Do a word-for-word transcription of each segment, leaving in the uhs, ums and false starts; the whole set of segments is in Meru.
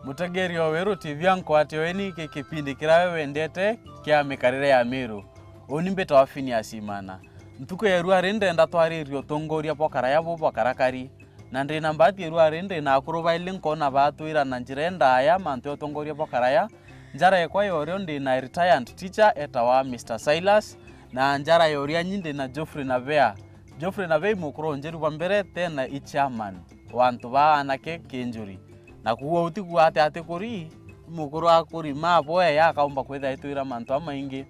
Mutegeri o Weru T V, ankwate weni ki kipindi kiria we wendete kia mikarire ya Miru. Uni mbitwa Phineas Imana. Ntuku ya irua ri ndenda twaririe utongoria bwa karaya bu bwa karakari. Na ndi na mbati irua ri ndi na akuru baili nkona batwira na njira indaya mantu ya utongoria bwa karaya. Njara ekwa ya urio ndi na retired teacher etawa Mister Silas, na njara ya uria nyi ndi na Geoffrey Nabea. Geoffrey Nabea i mukuru o Njeru bwa mbere, tena i chairman wa antu ba anake kinjuri. Na kuua utigua ati ati kuri, mukuru akuri ma boe ya akaumba kwithira itwira mantu amaingi.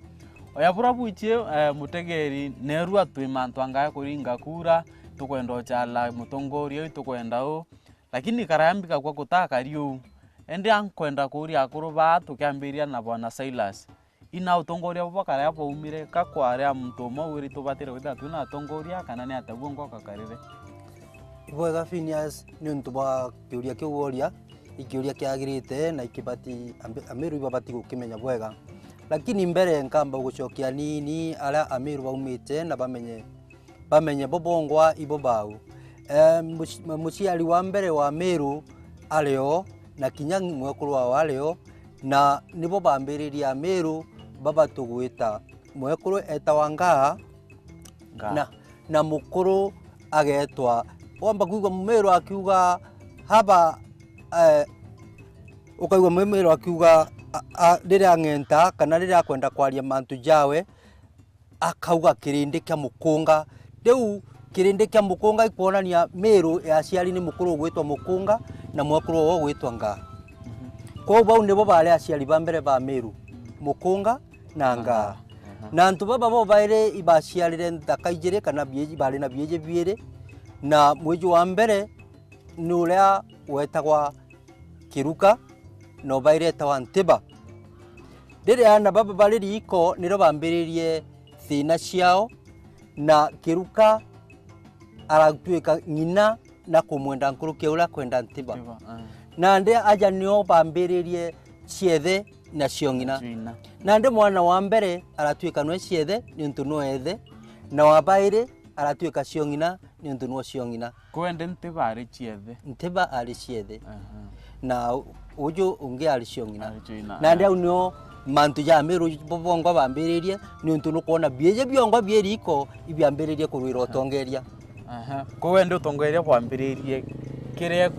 Oya bura bwichie, eh, mutegeri, nerua twi mantu angae kuringa kura, tukwenda uchala mutongoria uyu, tukwenda u. Lakini karaya mbigagua gutakari uu. Indi ankwenda kuuria akuru baa tukiambiria na Bwana Silas. Ina utongoria bwa karaya bwaumire, ka kwari a muntu umwe wiri tubatire kwithira twina atongoria, kana ni atia bwongo gakarire? Ibwega Phineas, ni untu bwa kiuria kiu woria, i kiuria kiagirite na ikibati, ambi-, Amiru ibabati gukimenya bwega. Lakini mbere nkamba gucokia nini aria Amiru baumite na bamenye, bamenye bo bongwa ibo bau. Eh, muci-, muciari wa mbere wa Miru ari o, na kinya mwekuru wao ari o, na nibo bambiririe Amiru babatugwita. Mwekuru etawa Ngaa, Ngaa. Na, na mukuru agetwa. Wamba kwigua Mumiru akiuga, haba, eh, ukaigua Mumiru akiuga, a, a, riria ang'enta kana riria akwenda kwaria mantu jawe, akauga kirindi kia mukunga. Riu kirindi kia mukunga ikwonania Miru ya aciari ni mukuru ugwitwa Mukunga na mwekuru wao ugwitwa Ngaa. Mhm. Kwou bau nibo bari aciari ba mbere ba Miru, Mukunga na Ngaa. Aha. Na antu baba bo bairi ibaciarire nthaka ijiri kana bieji, bari na bieji biiri, na mwiji wa mbere ni uria wetagwa Kiruka, na ubairi etawa Ntiba. Riria aana baba bari riiko, nirio bambiririe thiina ciao, na Kiruka aratuika ng'ina na kumwenda nkuruki ya uria akwenda Ntiba. Ntiba, eh. Nandi aja nio bambiririe ciethe na ciong'ina. Ciong'ina. Nandi mwana wa mbere aratuika nwe ciethe niuntu nwe ethe, na wa bairi aratuika ciong'ina niuntu nwe ciong'ina. Kwende Ntiba ari ciethe. Ntiba ari ciethe. Aha. Na u-, uju ungi ari ciong'ina. Ari ciong'ina, nandi aha. Au nio mantu ja Amiru bo bongwa bambiririe, niuntu nukwona biiji biongwa bie riiko ibiambiririe kurwira utongeria. Aha. Kwou indi utongeria bwambiririe kiria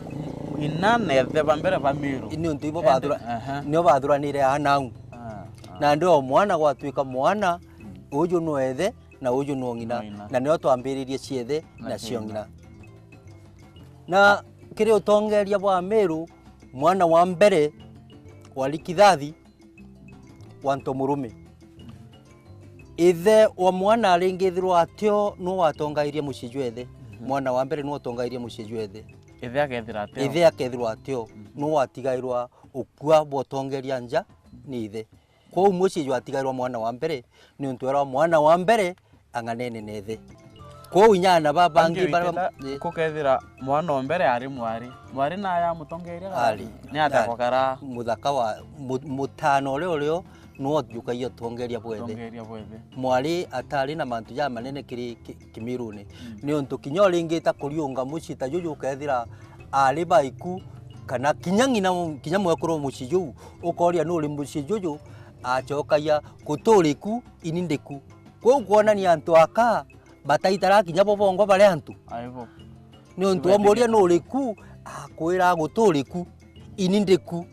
ina na ethe ba mbere ba Miru. Niuntu ibo indi, bathura-, aha, nio bathuranire aana au. Ah, ah. Nandi o mwana gwatuika mwana, mm, uju nwe ethe na uju nwe ng'ina. Nwe ng'ina. Na nio twambiririe ciethe na, na cio ng'ina. Ng'ina. Na kiri utongeria bwa Miru, mwana wa mbere wari kithathi wa nto murume. Ithe wa mwana aringithirwa atio nu watongairie mucii jwethe. Mhm. Mwana wa mbere nu watongairie mucii jwethe. Ithe akethira atio. Ithe akethirwa atio, mhm, nu watigairwa ukua bwa utongeria nja ni ithe. Kwou mucii jwatigairwa mwana wa mbere, niuntu erwa mwana wa mbere ang'anene na ithe. Kwou inya aana baba bangi bara-, kukethira mwana o mbere ari mwari. Mwari naye amutongeria? Ari. Ni atakwa kara? Muthaka wa mu-, mutano uria urio, nwe ujukagia utongeria bwethe. Utongeria bwethe. Mwari atari na mantu jamanene kiri ki-, Kimirune. Mm. Niuntu kinya uringita kuriunga mucii ta juju ukethira ari baiku, kana kinya ng'ina, kinya mwekuru wa mucii juu, ukoria nuri mucii juju, acokagia, "Guturi ku, ini ndi ku." Kwou kwonania antu aka bataitara kinya bo bongwa bari antu. Aibo. Niuntu wamuria nuri ku, akwira, "Guturi ku, ini ndi ku."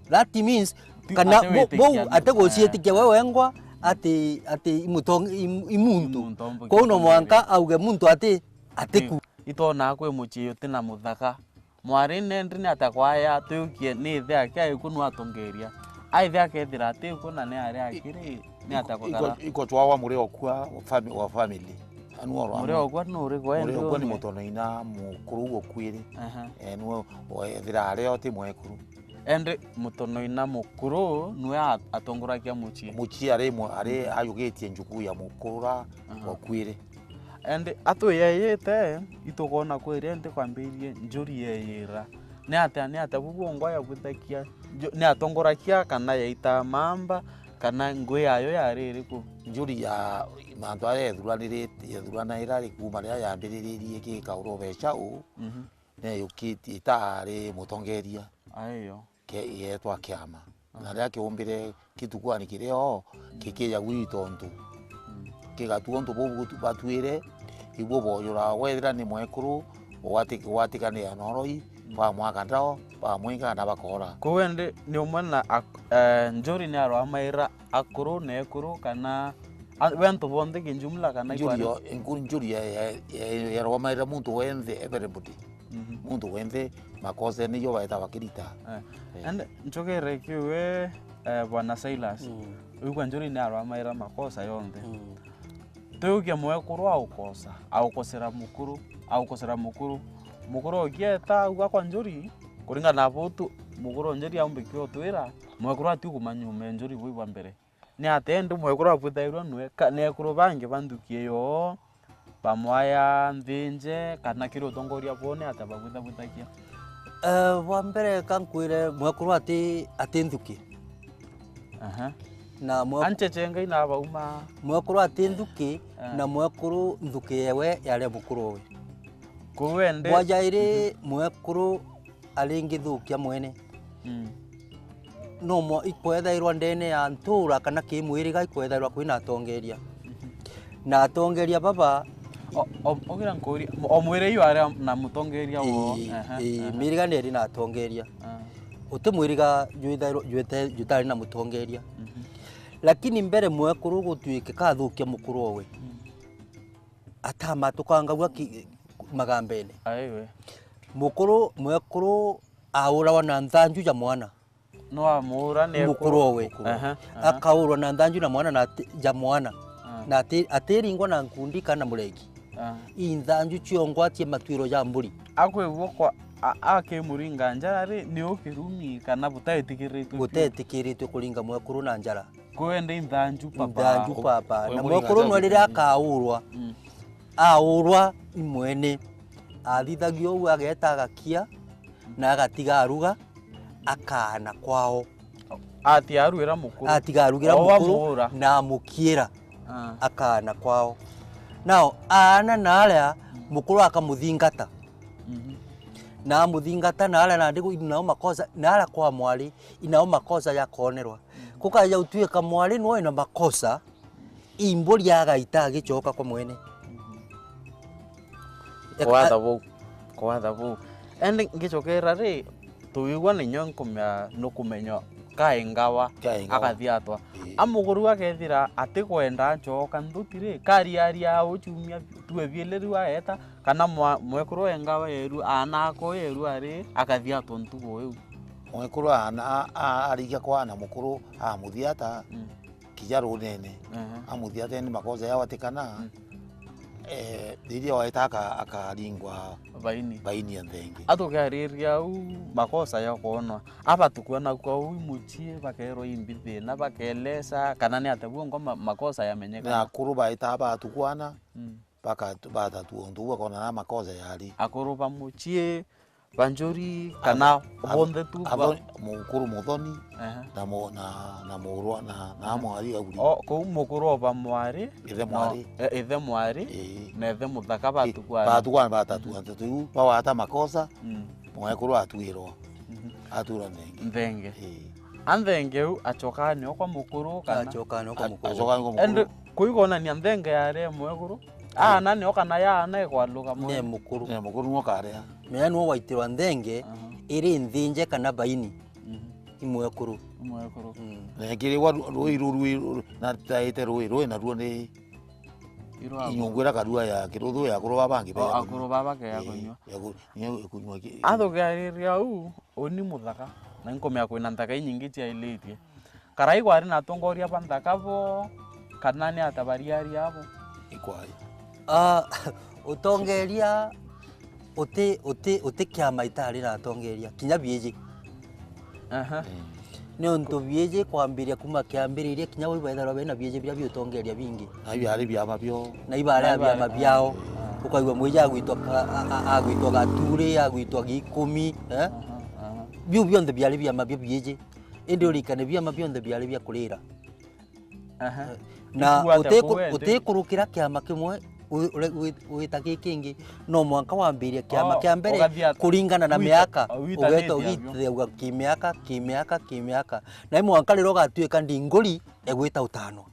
That means, kana ati bo-, witikia bou ati guciitikia we wengwa ati, ati imutong-, im-, imuntu. Imuntu ombukia. Kwou no mwanka auge muntu ati, ati ku. Itwonaa kwi mucii uti na muthaka. Mwari nendi ni atia kwaya twiukie ni ithe ake aiku nu atongeria? A ithe akethira atiku na ni ari akiri, ni atia gukara? Iko, iko chwawa muri okwa wa fami-, wa family. Anu oro muri okwa nuri gwe muri okwa ni mutonoina mukuru ukwiri. Aha. Eh, nu ethira ari oti mwekuru. Endi Mutonoina mukuru niwe a-, atongoragia mucii. Mucii ari mwe-, ari ayugitie njuku ya mukurura wakuire. Endi atwiyeyite, itukwona kwiri endi kwambirie njuri yeyira. Ni atia, ni atia bu bwongwa yabwithagia? Nju-, ni atongoragia kana yaita mamba, kana ngui yayo yari iriku? Njuri ya mantu aria yethuranirite, yethuranaira ri, kuuma riria yambiriririe ki Kauro Becau, Mhm. neyukitie itaari mutongeria. Aiyo. Ke-, yeetwa kiama. Na riria kiumbire kitukuani kiria o, kikija gwitu untu. Kigatu untu buu butu-, batwire, ibuo boojuraga. Wethira ni mwekuru, ugwati-, ugwatikanira na uroi, bamwaka ndao, bamwinga na bakoora. Kwou endi ni umwe na ak-, eh, njuri ni arwamaira akuru na ekuru, kana a-, we antu bonthe kijumla, kana Njuri ikwane? yo, nku-, njuri ya, ya, ya, yarwamaira muntu wenthe, everybody. Mhm. Muntu wenthe makosene iyo baeta bakirita. Eh. Eh. And ncugire kiu we, eh, Bwana Silas. Mm. Uigua njuri ni arwamaira makosa yonthe. Mm. Tuyukia mwekuru aukosa, aukosera mukuru, aukosera mukuru. Mukuru ugieta auga kwa njuri, kuringana na butu, mukuru njuri aumbikie utwira, mwekuru atiukumanyume njuri bui bwa mbere. Ni atia indi mwekuru abwithairwa nwe, ka-, na ekuru bangi ba nthuki iyo bamwaya nthinje, kana kiri utongoria bwao ni atia babwithabwithagia? Eh, bwa mbere ka nkwire mwekuru ati, ati nthuki. Aha. Na mwe-, Anchechengai na bauma. Mwekuru ati nthuki, Eh. na mwekuru nthuki yewe yari mukuru owe. Kwou endi Bwa jairi Mhm. mwekuru aringithukia mwene. Mm. No mwa-, ikwethairwa ndene ya ntura kana kimwiriga ikwethairwa kwina atongeria. Mhm. Na atongeria baba O, o, ogira nkuria, o mwiri iyo ari na mutongeria wo. Ii, Aha, ii, aha. Miriga ni iri na atongeria. Ah. Uti mwiriga jwithairwa, jwite-, jutari na mutongeria. Mhm. Lakini mbere mwekuru gutuike kathukia mukuru owe. Mm. Atamatukangagua ki-, magambene. Aiwe. Mukuru, mwekuru aurawa na nthanju ja mwana. No amuura ni mukuru owe. Mukuru owe. Aha, aha. Akaurwa na nthanju na mwana na ati-, ja mwana. Ah. Na ati-, atiringwa na nkundi kana muregi. Ah. I nthanju ciongwa cie matwiro ja mburi. Akwigua kwa, a-, akimuringa njara ri, ni ukirumi kana butaitikiritwe biu? Butetikiritwe kuringa mwekuru na njara. Kwende inthanju papa. Inthanju papa. Na mwekuru nwe riria akaurwa, Mm. aurwa i mwene. Athithagia uu, ageeta agakia, na agatiga aruga, akaana kwao. Ati aruira mukuru. Atiga arugira mukuru na amukiira, Ah. akaana kwao. Nao aana na aria mukuru akamuthingata. Mhm. Na amuthingata na aria nandi nao makosa, na aria kwa mwari, inao makosa yakonerwa. Kukaja gutuika mwari nwe na makosa, imburi agaita agicoka kwa mwene. Kwatha buu, kwatha buu. Endi ngicokera ri, tuigua ninyo nkumea, nukumenya kaingawa, kaingawa. Akathi atwa. Ii. Amukuru akethira atikwenda acoka nthuti ri, kariaria au ciumia tue biili riu aeta, kana mwa-, mwekuru engawa yeru, aana ako yeru ari, akathi atwa ntugo iu. Mwekuru aana, a-, a-, arikia kwana mukuru, amuthiata. Mm. Kija runene, Aha. amuthiateni makosa yao atikana, Mm. eh, riria waita aka-, akaringwa Baini. Baini ya nthenge. Atukiariria au makosa ya kwonwa. Aba tukwona kwa uu mucii, bakerwa imbi thina, bakelesa, kana ni atia bwongo ma-, makosa yamenyekana. Na akuru baita batukwana, Mm. bakatu-, batatua untu uu bakona na makosa yari. Akuru ba mucii, banjuri, kana bonthe tu ba- atho-, mukuru muthoni, Ehe. na mu-, na, na murwa, na, na mwari aguri. O, kou mukuru oba mwari, Ithe no, mwari. E, ithe mwari, Ii. na ithe muthaka Ii, batukwana. Batukwana batatu, Mhm. atatu iu, bawata makosa, Mm. mwekuru atwirwa. Mhm. Atura nthenge. Nthenge. Ii. A nthenge u acokaa nio kwa mukuru kana? Acokaa nio kwa A-, mukuru. Acokaa nio kwa mukuru. Endi kuigonania nthenge yari mwekuru? Aana nio kana ya aana ikwaluka Ne mwe? Mukuru. Ne mukuru nio karia. Mea nio waitirwa nthenge Aha. iri nthinje kana baini. Mhm. I mwekuru. I mwekuru. Mm. Na kiri wa ru-, rui ru-, rui ru-, na taite rui, rui naruo ni Irwa inyungu ira karua ya kiruthu ya akuru baba bangi O, be ya akuru baba ke ya Ii, kunywa. ya ku-, ya kunywa ki- Athukiariria u, uni muthaka, na inkumea kwina nthaka inyingi ciailitie. Karai kwari na atongoria ba nthaka bo, kana ni atabariaria abo? Ikwai. Ah, utongeria uti, uti, uti kiama itari na atongeria, kinya biiji. Aha. Eh. Niuntu biiji kwambiria kuma kiambiriria kinya bau baithairwa bena biiji biria biutongeria bingi. Na biari biama bio. Na ibaria biama biao. Ah. Ukaigua mwiji agwitwa ka-, a-, a-, agwitwa Gaturi, agwitwa Gikumi, eh? Aha, aha. Biu bionthe biari biama bia biiji. Indi urikane biama bionthe biari bia kurira. Aha. Na utiku-, utikurukira kiama kimwe wi-, ure-, wi-, wita gikingi, no mwanka wambirie kiama kia mbere kuringana na miaka, ugeta ugitithagua kimiaka, kimiaka, kimiaka. Na i mwanka riria ugatuika ndinguri egwita utanwa.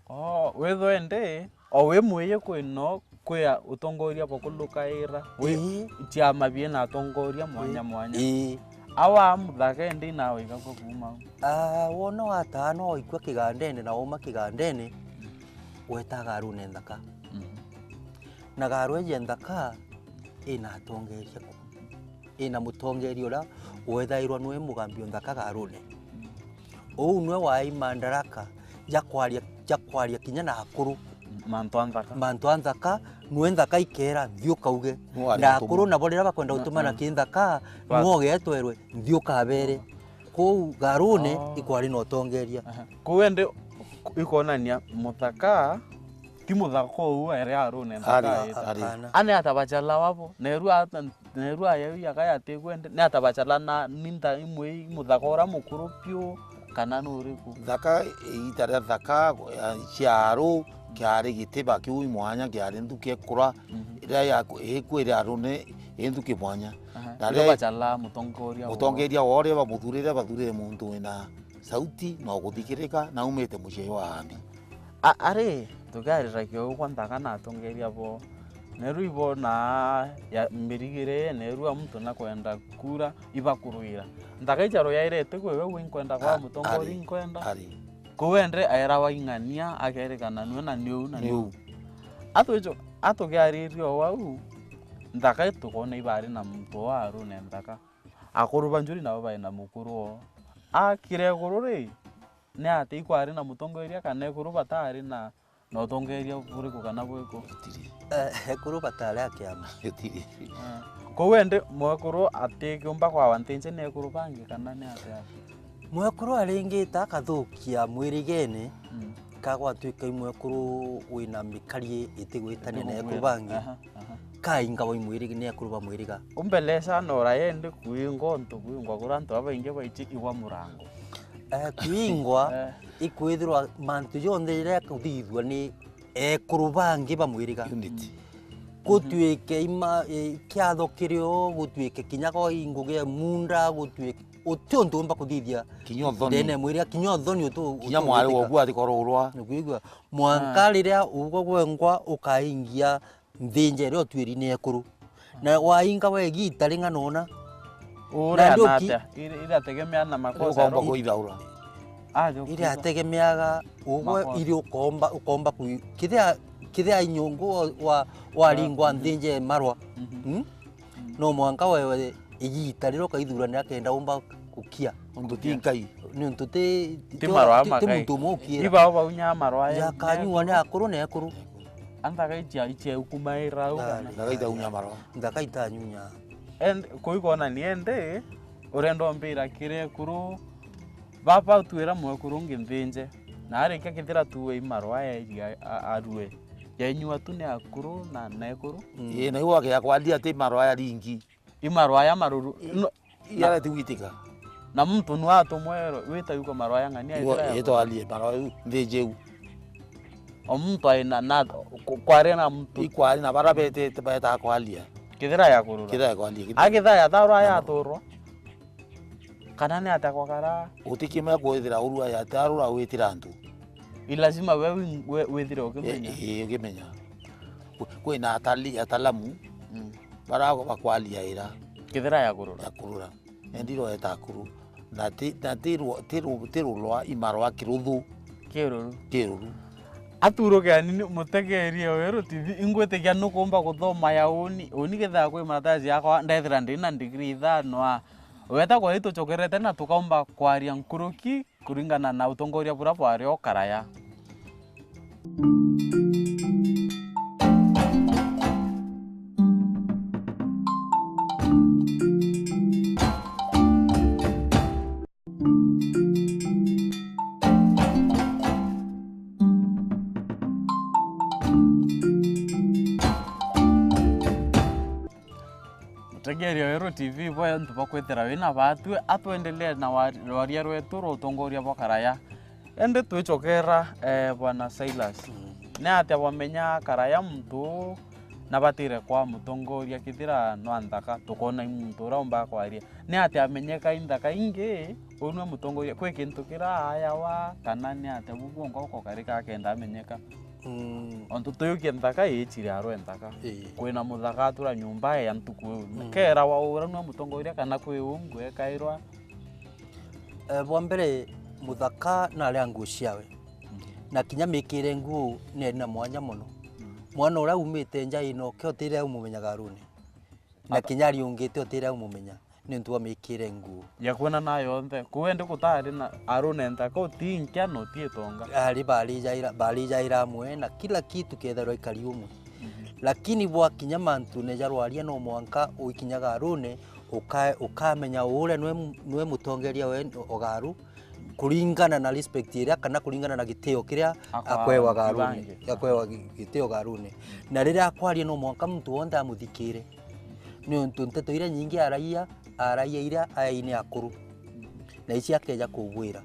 Oh, withwe ndi, o wi mwiji kwino, kwia utongoria bwa kulukaira, wi ciama biina atongoria mwanya mwanya. Ii. Awa muthaka indi nawe igakwa kuuma au. Ah, wona wataa no waikua kigandene na wauma kigandene, weta garune nthaka. Mhm. Na garu eji nthaka ina atongeria ku. Ina mutongeria uria wethairwa nwe mugambi o nthaka garune. Uu nwe waai mandaraka ja kwaria, ja kwaria kinya na akuru. Mantu a nthaka. Mantu a nthaka, nwe nthaka ikera, nthi ukauge. Na akuru nabo riria bakwenda gutumana ki nthaka, nwe ugetwerwe, nthi ukabere. Kuu garune ikwari na utongeria. Aha. Kuu indi ikonania muthaka, ti muthaka uu ere arune nthaka ari. Ane atabachala wabo, neru ata Neru aya wi akaya atikwende, ni atabachala na ni ntha imwe i muthaka uria mukuru piu, kana ni uriku? Nthaka, igiita ria nthaka, ya, cia aru, kiari gitiba kiu i mwanya, kiari nthuki ikura, riria yaku-, ikwira aru ni i nthuki mwanya. Aha. Na riria bachala mutongoria wao. Mutongeria wao riria bamuthurire, bathurire muntu wina sauti na uguthikirika, na aumite mucii wa ambi. A-, ari, tukiariragia uu kwa nthaka na atongeria bo, neru ibonaa ya mirigire, neru a muntu nakwenda kura, ibakurwira. Nthaka icharuyairete kwi we, we inkwenda kwa mutongoria ari, inkwenda. Ari. Kuu ende aerawa ing'ania, akerikana niu na niu na niu. Niu. Atwicho, atukiaririe o au, nthaka itukona ibari na muntu o arune nthaka. Akuru ba njuri nabo bai na mukuru o. Akire iguru ri, ni ati ikwari na mutongeria kana ekuru batari na, na utongeria buriku kana bwiku? Gutiri. Eh, ekuru batari a kiama. Gutiri. Eh. Kou indi mwekuru atikiumba kwawa ntinji ni ekuru bangi kana ni atia? Mwekuru aringite akathukia mwirigene, mm, kagwatwika i mwekuru wina mikari itigwitania na ekuru bangi. Aha, aha. Kainga wa imwirigi-, ni ekuru ba mwiriga. Umbelesha nora yendi kuingwa untu kuingwa kuria antu babaingi baichi igwa murango. Eh, kuingwa, eh, ikwithirwa mantu jonthe jaria kuthithua ni ekuru bangi ba mwiriga. Unity. Gutwike ima, eh, kiatho kirio, gutwike kinya go ingugi ya munda, gutwike uti untu umba kuthithia. Kinya uthoni. Ndene mwiriga, kinya uthoni utu-, kinya mwari utungithika. Wogu atikororwa. Nukwigua? Mwanka, ah, riria ugo gwengwa ukaingia nthinja iria utwiri ni ekuru. Na wainga we igiita ring'ana una. Uria na ndio na ki- atia? Ira-, irategemea na makosa ukomba aru- kuithaura. Ah, jo, irategemeaga ugwe makosa. Iri ukomba, ukomba kui-, kithia, kithia inyungu wa, wa, waringwa, mhm, nthinja marwa. Mhm. Hmm? Mm. No mwanka wewe igiita riria ukaithuranira kenda umba gukia. Untu ti Ngai. Ni untu ti, ti, ti marwa ti, ti makai. Muntu umwe ukiira. Ibao baunya marwa ya, yakanyua ni akuru na ekuru. Anthaga ichia, ichia ukumaira au kana. Nthaka itaunya marwa. Nthaka itanyunya. And kuigona ni ende, urenda umbira kiri ekuru, baba utwira mwekuru ungi nthinje. Na arikia kithira tuwe i marwa ya iria a-, arue. Yenyua tu ni akuru na, na ekuru. Mm. Ii, na iu agia kwaria ati marwa ya ringi. I marwa ya maruru. I-, no, i-, na yara tigwitika. Na muntu nu atumwe ero, wita yuko marwa ya ng'ania. Igo, itira ya itwarie marwa yu, nthinji u. O muntu aina na, ku-, kwari na muntu. Ikwari na bara betete beta kwaria. Kithira ya kurura. Kithira ya kwaria, kithira. Akithira ya thaura ya turwa. Kana ni atia kwakara? Utikimenya kwithira urua ya tarura witira antu. I lazima we win-, we-, withire ukimenya. Ii, ii, ukimenya. Kwi-, kwina atali-, atalamu, mm, bara bakwaria ira. Kithira ya kurura. Ya kurura. Endiro eta akuru. Na ti, na ti ru-, ti ru-, ti rurwa imarwa kiruthu. Kiruru. Kiruru. Aturuke anini mutegerie weru T V, ingwitikia nukumba guthoma ya uni, uni kethira kwi maratathi yakwa, ndethira ndina degree ithano a. Weta kwa ituchokerete na tukaumba kwaria nkuruki kuringana na utongoria buria bwari o karaya. Tegeria Weru T V, bwe antu bakwithira wina baatue, atwendelee na wa-, rwaria rwetu rwa utongoria bwa karaya. Indi twicokera, eh, Bwana Silas. Mm. Ni atia bwamenya karaya muntu na batire kwa mutongoria kithira nwa nthaka, tukona i muntu uria umba kwaria? Ni atia amenyeka i nthaka ingi, uu nwe mutongoria? Kwi kintu kira ayawa, kana ni atia bu bwonka ukokarika akenda amenyeka? Mm. Ontu tuyukie nthaka iicire arwe nthaka. Ii. Kwina muthaka atura nyumba ya ntuku iu. Mm. Kera wa ura nwe mutongoria kana kwi ungu ekairwa? Eh, bwa mbere, muthaka nari a nguo ciawe. Mm. Na kinya mikire nguo neri na mwanya mono. Mm. Mwana uria umite nja ino ke utire umumenyaga arune. Na kinya ariungite utire umumenya, niuntu bwa mikire nguo. Ya kuona na yonthe. Kuu endi gutari na arune nthaka, uti nkia na uti itonga. Ari barijaira, barijaira amwe na kila kitu kethirwa ikari umwe. Mhm. Lakini bwakinya mantune ja rwaria no mwanka uikinyaga arune, uka-, ukamenya uria nwe, nwe mutongeria we ogaru, kuringana na respect iria kana kuringana na gitio kiria akwewa garune, akwewa gi-, gitio garune. Na riria akwaria no mwanka muntu wonthe amuthikire. Niuntu nteto iria nyingi araia, araia iria aini akuru. Na ici akeja kubwira.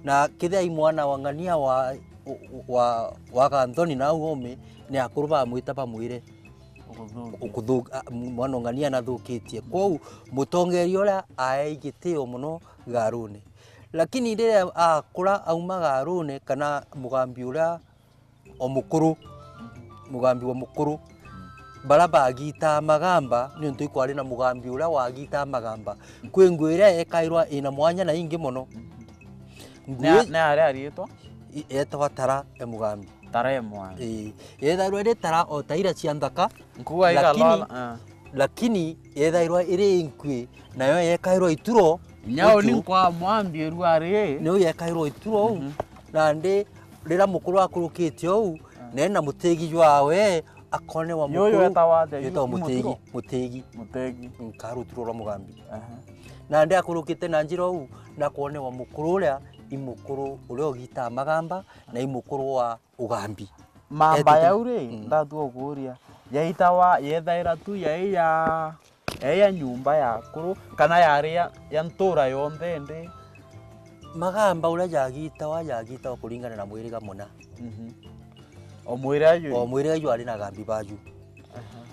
Na kethira i mwana wa ng'ania wa, wa, wa Ganthoni na au oome, ni akuru bamwita bamwire, ukuthu-, a, mwana ung'ania nathukitie. Kwou mutongeria uria aei gitio mono garune. Lakini riria akura auma garune, kana mugambi uria o mukuru, mugambi wa mukuru, baria bagitaa magamba, niuntu ikwari na mugambi uria wagitaa magamba. Kwi nguo iria ekairwa ina mwanya na ingi mono. Nguo ni aria ariitwa? I-, etagwa tara e mugambi. Tara e mwana. Ii. Yethairwa iri tara o ta iria cia nthaka, nkuga lakini, igalola, ah, lakini yethairwa iri nkui, nayo yekairwa ituro. Nyau ni nkwa mwambi erua ri. Niu yekairwa ituro uu. Mhm. Nandi riria mukuru akurukite uu, ah, nena mutigi jwawe, akonewa mukuru. Yuyu etawa atia? Yetawa mutigi, mutigi. Mutigi. Nkaru ituro rwa mugambi. Aha. Nandi akurukite na njira uu, na konewa mukuru uria, i mukuru uria ugitaa magamba, na i mukuru wa ugambi. Mamba yau ri, mm, ndatua ukuria, yaitawa, yethaira tu yai ya, yai ya nyumba ya akuru, kana yari ya, ya ntura yonthe ndi? Magamba uria jagitawa, jagitawa kuringana na mwiriga muna. Mhm. O mwiriga ju? O mwiriga ju ari na agambi baju. Aha.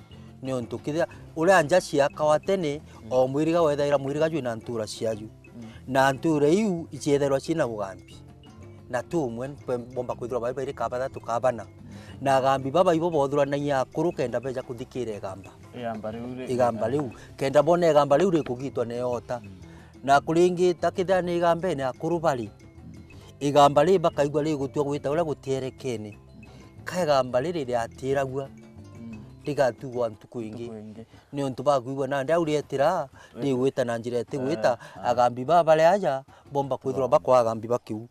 Niuntu kithia, uria nja ciakawa tene, mm, o mwiriga wethaira mwiriga ju ina ntura ciaju. Mm. Na ntura iu iciethairwa cina ugambi. Na ti umwe, mpe-, bomba kwithirwa bai bairi ka bathatu ka bana. Na agambi baba ibo bothuranagia akuru kenda beja kuthikira igamba. Igamba riu ri-, igamba riu. Kenda bona igamba riu rikugitwa ni ota. Mm. Na kuringita kethira ni igambene akuru bari, igamba ri bakaigua rigutua gwita uria gutierekene. Ka igamba riri riatiragua, mm, rigatugwa ntuku ingi. Ntuku ingi. Niuntu bakwigua nandi au rietira, eh, rigwita na njira itigwita, eh, ah, agambi baba bari aja, bomba kwithirwa bakwa agambi ba kiu.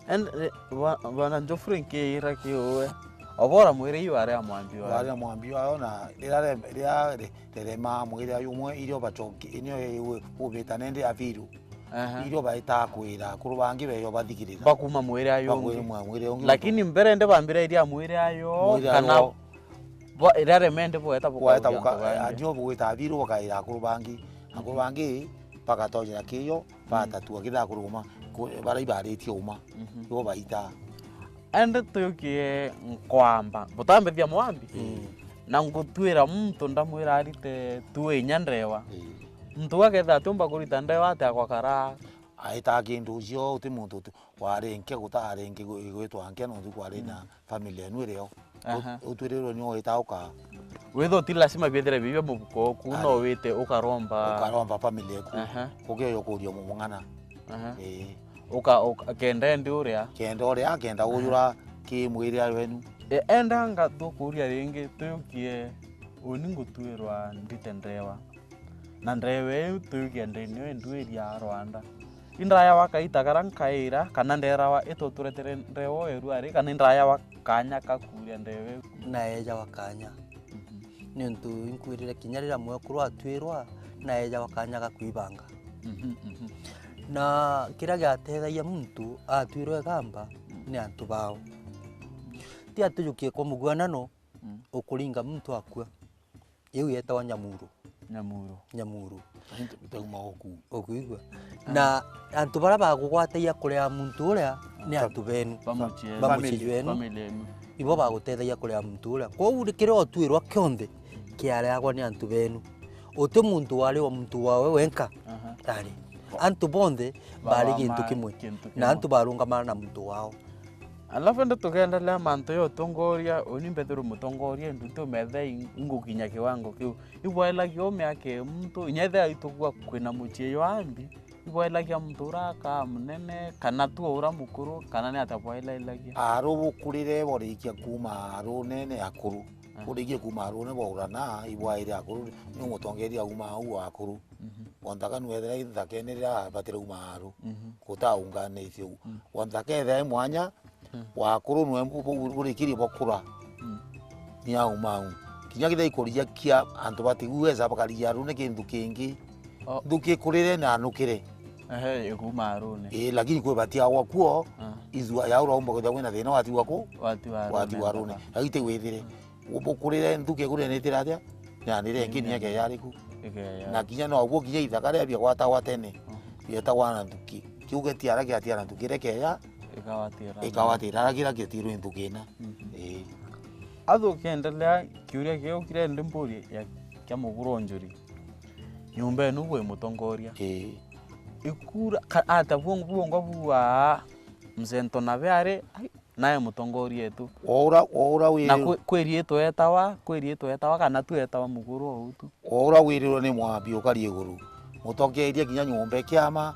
And, eh, bwa-, bwana Geoffrey, nkiira kiuwe, obora mwiri yu ari a mwambi wayo. Ari a mwambi wayo, na riria re-, riria re-, rerema mwiri ayu umwe, irio bacoki, inio ubita nendi abiru. Aha. Irio baita kwira akuru bangi beyo bathikirira. Bakuma mwiri ayu ungi. Bakuma mwiri ungi. Lakini mbere ndi bambira iria mwiri ayu, mwiri ayu kana o- Bwa-, iria remende bweta bweta buka-, buka-, antu bangi. Andio bugwita abiru bakaira akuru bangi. Akuru bangi bagatojera kiyo, mm, batatua kitha kuruma, ku-, baria ibaritie uma. Mhm. Ibo baita. Ende tukie nkwamba, butambithia mwambi. Mm. Na ngutwira muntu ndamwira arite tu inya ndewa. Mm. Muntu aketha atiumba kurita ndewa atia kwa kara? Aita kindu ucio uti muntu uti-, Kwari nke gutari nke gwi-, gwitwa nke nontu kwari na, mm, family yenu irio. Aha. Ut-, utwirirwe ni wita uka. Witha uti lazima biethire bibio mubuko oku, no wite ukaromba. Ukaromba family eku. Aha. Kugeyo kuria mung'ana. Aha. Ii. Uka, uka, kenda endi uria. Kenda uria, kenda, aha, uyura ki mwiri ari wenu. E, enda nga tukuria ringi, tuyukie uni ngutwirwa ndite ndewa. Na ndewa iu tuyukia ndini yo enduiria Rwanda. Indayawa kaita karia nkaira, kana nderawa ituturetere ndewa o erua ri, kana indayawa kanya ka kuria ndewa iu? Naejawa kanya. Mhm. Niuntu inkwirire kinya riria mwekuru atwirwa, naejawa kanya ga kwibanga. Mhm, mhm. Na kiria giatethagia muntu atwirwa igamba, mm, ni antu bao. Ti atujukie kwa muguanano, mm, ukuringa muntu akua. Iu yetawa nyamuru. Nyamuru. Nyamuru. Tauma oku. Ukuigua? Na antu baria bagugwatagia kuria muntu uria ni antu benu. Ba mucii. Ba mucii jwenu. Family yenu. Ibo bagutethagia kuria muntu uria. Kwou ri kiria otwirwa kionthe kiareagwa ni antu benu. Uti muntu wari o muntu wawe wenka. Aha. Ari. Antu bonthe bari gintu kimwe. Kintu kimwe. Na antu barungamana na muntu wao. Alafu indi tukiendelea mantu ya utongoria, uni mbethirwe mutongoria, ndu ntiumetha i-, ingukinya kiwango kiu. Ibwaelagia u miaka i muntu, inya ethia itukua kwina mucii jwa mbi, ibwaelagia muntu ura akaa munene, kana tu ura mukuru, kana ni atia bwaelailagia? Aru bukurire borikia kuuma arune ni akuru. Ah. Burikie kuuma arune bwaurana, ibwaire akuru, ni umutongeria uma au akuru. Mhm. Bo nthaka nwethira i nthakene riria abatire uma aru. Mhm. Gutaunganitie u. Mm. Bo nthaka ethira i mwanya, Mm. wa akuru nwe bu-, bu-, burikirie bwa kura. Mm. Ni au mau. Kinya kithia ikuria kia antu batiguweza bakarigia arune kintu kingi. Oh. Nthuki ikurire na anukire. Ehe, ikuma arune. Ii, lakini kwi batiagwa kuo, Ah. ithua ya uraumba kwithirwa wina thina watigwa ku? Watigwa arune. Watigwa arune. Lakini ti withire. Mm. Ubukurire nthuki ikurire ni itira atia? Na ni rengi ni eke yariku. Eke ya. Na kinya no guo kinya ithaka ria biagwatagwa tene. Mm. Bietagwa na nthuki. Kiu getiara kiatia na nthuki reke ya. Ikawatira. Ikawatira ara kira kitirwe nthuki na. Mhm. Ii. Athu ukiendelea kiuria kiu kiria ndi mburie ya kia muguru onjuri. Nyumba enu bwi mutongoria. Ii. Ikura ka-, ata buongo buongo bua mzee Ntonabe ari, ai, nae mutongoria etu. Waura, waura wi- Na kwi, kwi riitwa etawa, kwi riitwa etawa kana tu etawa muguru ou tu? Waura wirirwe ni mwambi ukari iguru. Mutongeria kinya nyumba kiama,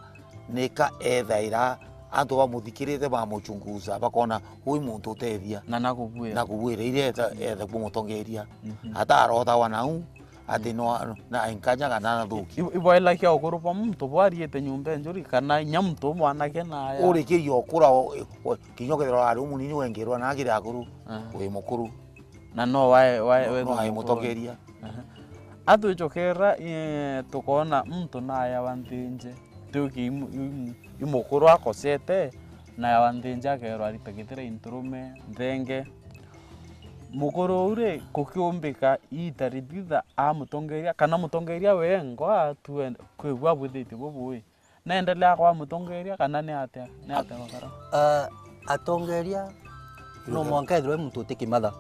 nika ethaira antu bamuthikirite bamuchunguza, bakona ui muntu utethia. Na nakubwira. Nakubwira, ire etha, etha kumutongeria. Mhm. Atarotawa nau, ati no, na enkaja kana nathuki. I-, ibwaelakia ukuru bwa muntu bwariite nyumba enjuri, kana inya muntu mwanake naya. Urikiria ukura o, o, kinya ukethirwa ari umunini wengerwa na akiri akuru, Ah. wi mukuru. Na no wae, wae, No, wethirwa no ae mukuru. Mutongeria. Aha. Atwichokera, eh, tukoona muntu nayawa nthinje. Tuki imu-, imu-, imukuru akosete, nayawa nthinje akerwa arita gitira inturume, nthenge. Mukuru uu ri, kukiumbika iita rititha amutongeria, kana mutongeria wengwa atue kwigua abwithitie bubui? Neendelea kwa mutongeria kana ni atia? Ni atia bakara? Ah, atongeria, no mwanka ethirwe muntu uti kimatha.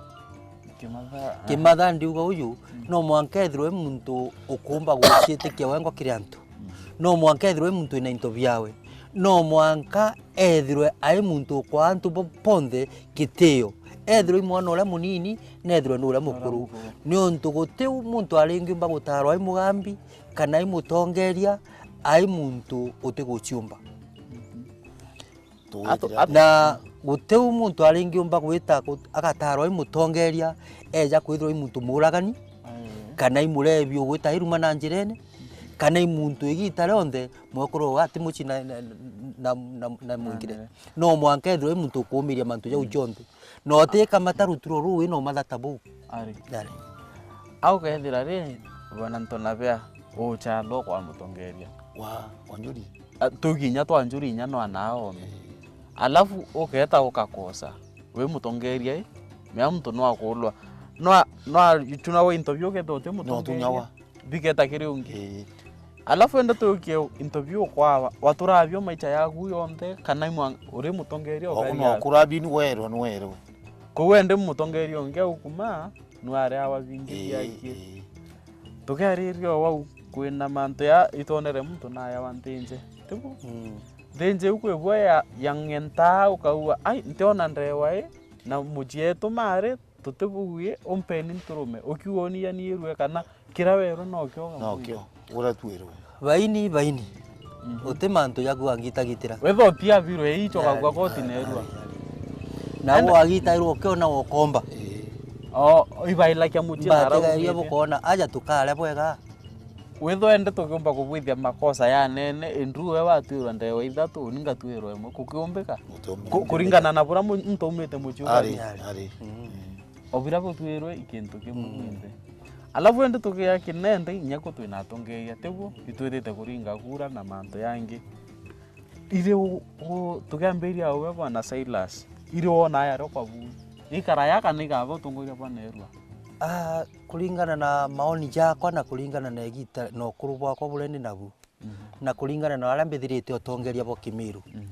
Kimatha, ah. Kimatha ndiuga uyu, Mm. no mwanka ethirwe muntu ukumba guciitikia wengwa kiri antu. Mm. No mwanka ethirwe muntu ina into biawe. No mwanka ethirwe ai muntu ukwa antu bo-, bonthe gitio. Ethirwe i mwana uria munini, na ethirwe ni uria mukuru. Uria mukuru. Niuntu guti u-, muntu aringiumba gutaarwa ai mugambi, kana ai mutongeria, ai muntu utiguciumba. Mhm. Atu-, atu- Na guti u muntu aringiumba gwita ku-, agataarwa ai mutongeria, eja kwithirwa i muntu muuragani, Aye. kana i murebi ugwita iruma na njirene, kana i muntu igiita rionthe mwekuru ati muci na, na, na, na, na mwingire. Aye. No mwanka ethirwa i muntu ukuumiria mantu jau Mm. jonthe. Na utikamata ruturo ruu wina umathata buu. Ari. Ari. Au kethira ri, bwana Ntonabea, uchalo kwa mutongeria. Wa, wa Njuri. A, tugi inya twa Njuri inya no anaome. Eh. Alafu uketa ukakosa. Wi mutongeria i? Mea muntu no akulwa. No a-, no a-, tunyawa into biu ukethira uti mutongeria. No tunyawa. Bigeta kiri ungi. Ii. Alafu ende tukie into biu ukwawa, waturabio maicha yaku yonthe, kana imwa-, uri mutongeria. O-, ukari no atia? Kurabi ni werwe, ni werwe. Kou ende mutongeria ungi aukuma, nware awa bingi. Ii, biakie. Ii. Tukiariria wau kwina mantu ya itonere muntu nayawa nthinje. Tibu? Mm. Nthinje iu kwibua ya, ya ng'entaa ukaua, ai, ntiona ndewa i, na mucietu mari, tutibugui, umpeni nturume. Ukiuga uni yaniirue kana kira werwe nokio ukamwira. Nokio, uria twirwe. Baini, baini. Mhm. Uti mantu jaku angitagitira. Wethira uti abirwe, ichokagua koti nerua. Nawe agitairwo ukiona ukomba. Ii. O, ibailakia muchie na arau. Mbategaria bukona, aja tukare bwega. Withwa ende tukiumba kubwithia makosa ya nene, indru we watwirwa ndewa ithatu, uni ngatwirwa imwe. Kukiumbika? Guti umwe. Ku-, kuringana na buria mu-, muntu aumite mucii. Ari, ari. Mm. O biria butwirwe i kintu kimwe. Mm. Bwinthe. Alafu indi tugia kinende, inya ku twina atongeria, tiguo? Itwithite kuringa kura na mantu yangi. Iri u-, u-, tukiambiria uwe bwana Silas, iri wona aya rokwa bu. Ikara yaka ni gaba utongoria bwa nerua. Ah, kuringana na maoni jakwa na kuringana na igita na ukuru bwakwa buria ndi nabu, mhm, na kuringana na aria mbithirite utongeria bwa Kimiru, mhm,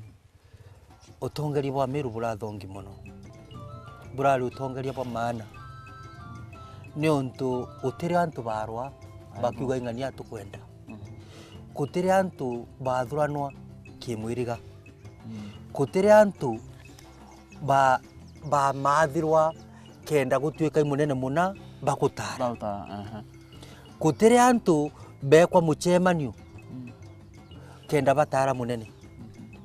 utongeria bwa Miru burathongi mono. Burari utongeria bwa maana. Niuntu gutiri antu barwa bakiuga ing'ania tukwenda. Mhm. Gutiri antu bathuranwa kimwiriga. Mm. Gutiri antu ba-, bamathirwa kenda gutuika i munene muna bagutara. Bagutara, aha. Gutiri antu bekwa mucemanio, mm, kenda batara munene. Mhm.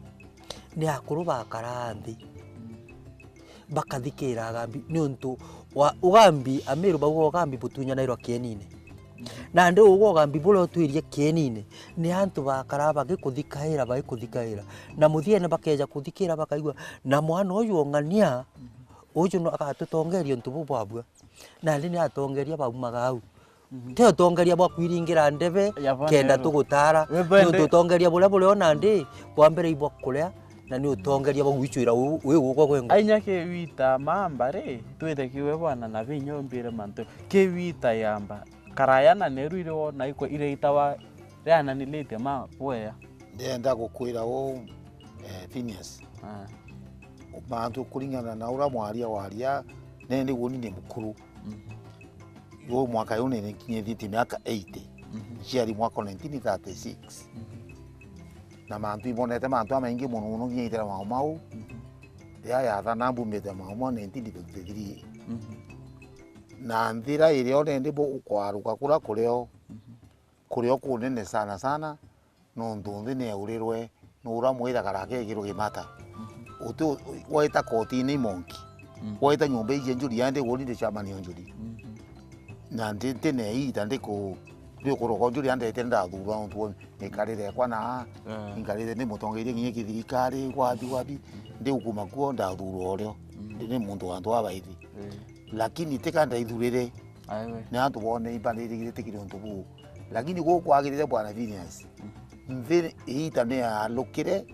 Ni akuru bakaraa nthi, mm, bakathikira agambi, niuntu wa ugambi, Amiru bauga ugambi butunyanairwa kienine. Nandi ugwo ugambi buria utwirie kienine, ni antu bakaraa bagikuthikaira, bagikuthikaira. Na muthiene bakeja kuthikira bakaigua, na mwana uyu ong'ania, uju no agatutongeria untu buu bwabua. Nandi ni atongeria baumaga au. Mhm. Ti utongeria bwa kwiringira ndebe kenda tugutara. Niuntu utongeria buria buri o nandi, bwa mbere ibwa kuria, na ni utongeria bwa gwicwira wi gukwa gwe ngo. Ainya kiwita mamba ri, twite kiwe bwana na binya umbire mantu. Kiwita yamba. Karaya na neru iri wona ikwa ireitawa riananilite ma bwea. Ndienda gukwira uu, eh, Phineas. Ah. Mantu kuringana na uria mwaria waria, nindi guni ni mukuru. Mhm. Yu mwaka yu ni nikinyithitie miaka eighty. Mhm. Nciari mwaka nineteen thirty-six. Mhm. Na mantu imbonete mantu amaingi mono mono nginya itera mau mau. Mhm. Riria yathana mbumite mau mau nineteen fifty-three. Mhm. Na nthira iria o nindi bu ukwaruka kuria kurio, mhm, kurio kunene sana sana, nontu nthi ni yaurirwe ni uria mwira karaka ekirwe gimata. Mhm. Uti u-, waita kotine i monki. Mhm. Waita nyomba iji cia njuri, yaani ndi guni ndi chairman o njuri. Mhm. Na ndi, ndi na iita ndi ku-, ndi kuroka o njuri, yaani ndete ndathurwa nontu bwa mikarire ekwa na, eh, inkarite ndi mutongeria nginya kithirikari, wapi, wapi, ndi ukuma kuo ndathurwa urio. Mhm. Ndi ni muntu wa antu babaithi. Eh. Lakini tika ndaithurire. Aiwe. Ni antu bone imbanirigire tikiri untu buu. Lakini guku kwagirire, Bwana Phineas, nthi iita ni yaalukire,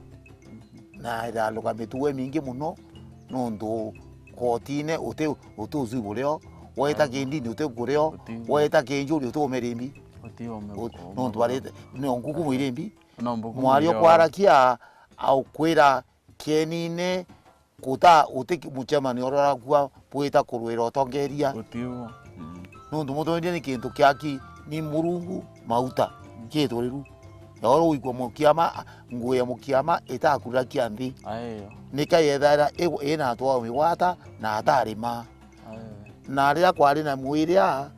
na iraaluka mitugo imingi mono, nontu kotine uti, uti ucui burio, waita kindini uti kurio, waita kinjuri uti umirimbi. Nontu barite, ni o nguku mwirimbi. Mwari ukwarakia aukwira kienine, kuta uti ki-, mucemanio uria urakua bwita kurwira utongeria. Nontu mutongeria ni kintu kiaki ni Murungu mauta, kituriru. Na oro uigua mukiama, nguu ya mukiama itakurirakia nthi. Nika yethaira i-, ina antu ba umigwata na atarima. Na riria kwari na mwiria,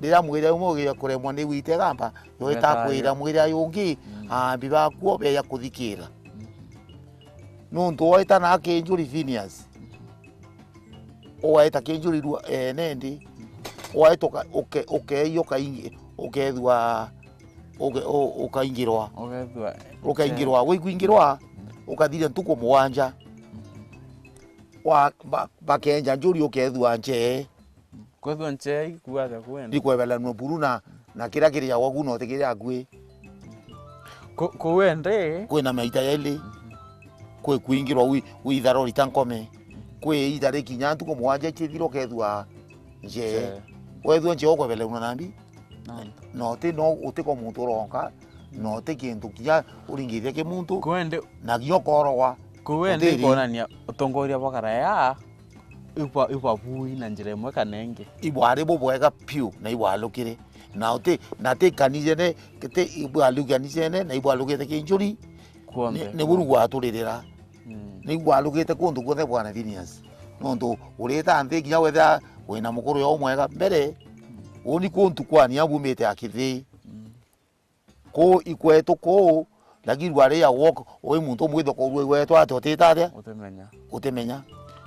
riria mwiria umwe ugeja kuremwa ni gwita igamba, yo itakwira mwiria yungi, aambi bakuo beja kuthikira. Nontu waita na kinjuri Phineas, ugaita kinjuri rua ene ndi, ugaita uka-, uke-, ukeia ukaingi-, ukethua, uke-, u-, ukaingirwa. Ukethua ukaingirwa, wikwingirwa, ukathiria ntuku mugwanja. Wa-, ba-, bakenja njuri ukethua njee. Kwethua nchea ikuaga kwenda. Ikwebelanua buru na, na kiria kiri ya gwaku na uti kiri akui. Ku-, kuende. Kwina maita yaili. Mhm. Kwi kwingirwa wi, wi itharo rita nkome. Kwi ita rikinya ntuku mugwanja chithira ukethua nchee. Nchee. Wethua nchee ukwebelanua nambi? Nontu. Na uti no, uti kwa muntu uronka, na uti kintu kinya uringithia ki muntu. Kuende. Na kinya ukorogwa. Kuende. Utiri. Ikonania utongoria bwa karaya. Ibwa-, ibwabui na njira imwe kana ingi. Ibwari bubwega piu na ibwalukire. Na uti, na ti kanisene, ti ibwalu kanisene, na ibwalukite kinjuri. Kuonthe. Ni, ni buru gwaturirira. Mm. Ni ibwalukite kuntu kuonthe, Bwana Phineas. Nontu urita nthi kinya wethira wina mukuru yo mwega mbere, uni kuntu kwani abumite akithii. Mm. Kuu ikwetu kuu, lakini rwaria walk, ui muntu umwitho kurua igwetu ati utita atia? Utimenya. Utimenya.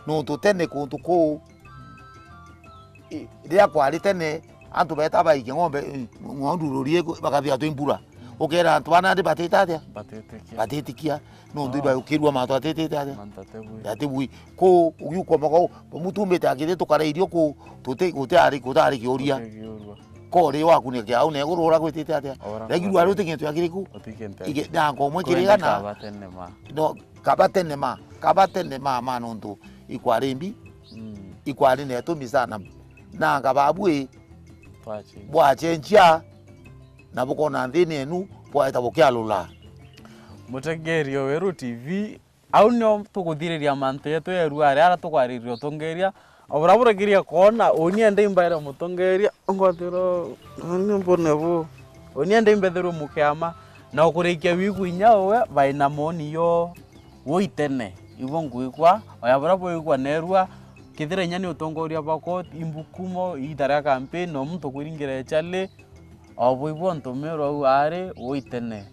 Nontu tene kuntu kuu, i, riria kwari tene, antu beta baikia ng'ombe, i, ng'ondu rurie, bakathia twi mbura. Ukera antu bana ndi batita atia? Batitikia. Batitikia. Nontu, oh, ibaukirua mantu atitite atia? Mantu atibui. Atibui. Kuu, ugiukomaga uu, bamutumbite akiri tukara irio kuu, tuti, gutiari, gutari kiuria. Guti kiuria. Kori waku ni kiau, na iguru uragwitite atia? Ora. Regi rwari uti kintu ya kiriku? Uti kintu ya kiriku. Ige, na nkomwe kirigana. Kaba tene ma. No, kaba tene ma, kaba tene ma, ma nontu ikwari mbi, mm, ikwari na itumi sana. na anga babu ii, bwacenjia na bukona nthini yenu bwaeta bukialula. Mutegeeri o Weru T V, au nio tukuthiriria mantu jetu ya Erua aria, aria tukwariria utongeria. O buria burekeria koona, uuni enda imbaire mutongeria, ungwathirwa uuni mbone bu. Uuni enda imbethirwe mukiama, na ukurikia wiku inya uwe baina mooni yo. Woi tene, ibo ngwikwa, oya buria bwigwa neerua, kethira inya ni utongoria bwa koti, imbukumo, iita ria campaign, no muntu kwiringira echali, o bwigwa ntumirwa au aari, woi tene.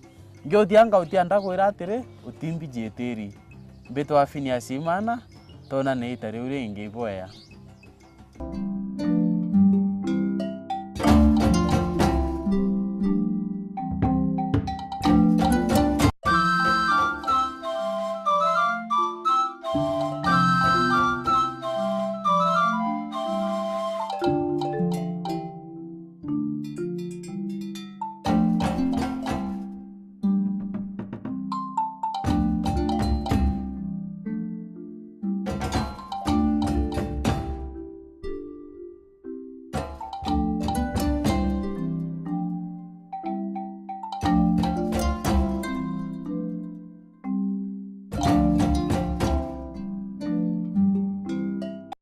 Ngiuthia ngautia ndakwira atiri, utimbi jiitiri. Mbitwa Phineas Imana, twonane iita riu ringi ibwea.